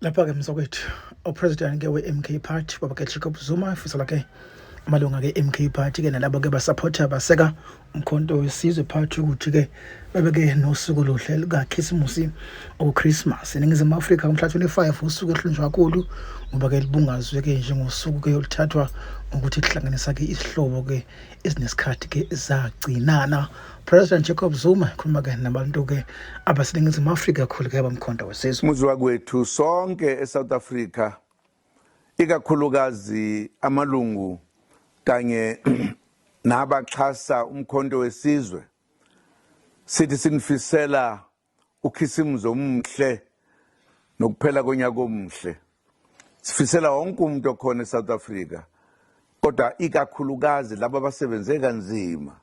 Lapha-ke mzakwethu, upresident-ke we-MK Party baba-ke Jacob Zuma ifisela-ke amalunga-ke MK Party-ke nalabo-ke basaphotha baseka umkhonto wesizwe party ukuthi-ke bebeke nosuku oluhle lukakhisimusi okuChristmas eNingizimu Afrika umhla 25 usuku ehlonjwa kakhulu ngoba-ke libungazwe-ke njengosuku-ke oluthathwa ngokuthi kuhlanganisa-ke isihlobo-ke ezinesikhathi-ke zagcinana. President Jacob Zuma khuluma-ke nabantu-ke abaseNingizimu Afrika kakhulu-ke abamkhonto wesizwe. Muzi wakwethu sonke eSouth Africa, ikakhulukazi amalungu kanye nabaxhasa umkhonto wesizwe, sithi sinifisela ukhisimuzi omuhle nokuphela konyaka omuhle. Sifisela wonke umuntu okhona eSouth Africa, kodwa ikakhulukazi laba abasebenze kanzima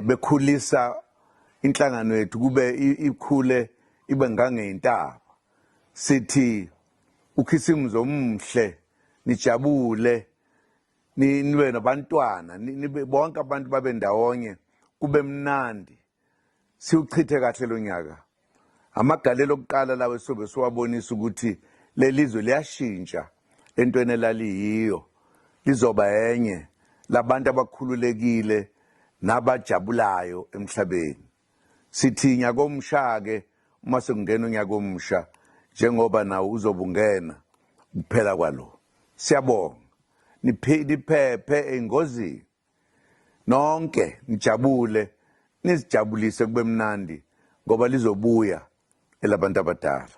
bekhulisa inhlangano yethu kube ikhule ibe ngangeyintaba. Sithi ukhisimuzi omuhle, nijabule, nibe nabantwana, nibe bonke abantu babe ndawonye, kube mnandi, siwuchithe kahle lo nyaka. Amagalelo okuqala lawo esobe siwabonisa ukuthi lelizwe liyashintsha entweni elaliyiyo, lizoba enye labantu abakhululekile nabajabulayo emhlabeni. Sithi nyaka omusha-ke uma sekungena unyaka omusha, njengoba nawo uzobe ungena kuphela kwalo. Siyabonga, niphephe engozini nonke, nijabule, nizijabulise, kube mnandi ngoba lizobuya elabantu abadala.